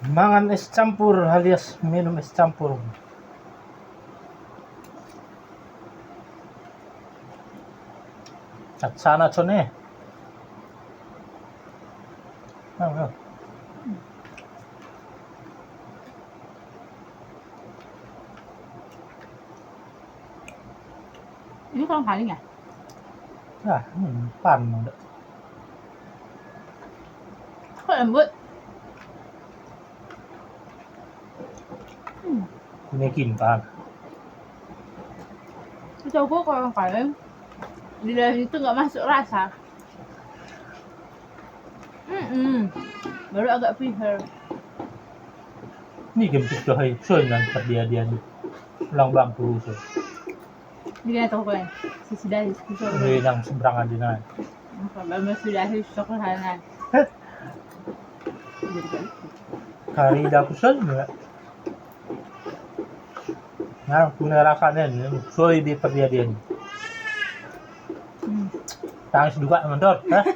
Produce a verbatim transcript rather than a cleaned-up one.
Mangan es campur alias minum es campur. Catsana cone. Ah, ah. Ini kolang kaling ya? Ah, hmm, pan. Kok lembut? Hmm. Kunekin kan. Setahuku kolang kaling di dalam itu nggak masuk rasa. Mm-mm. Baru agak piher. Ni gempit doh ai, soi nang perdia-dia ni. Ulang bang kuruso. Dia tahu kan, si sudah diskusi. Ni nang seberang aja nai. Apa bang sudah diskusi sana. Kari dah kusen ya. Nah, kuna rasa nen, soi di perdia-dia ni. Hmm. Tangis juga mentor, ha?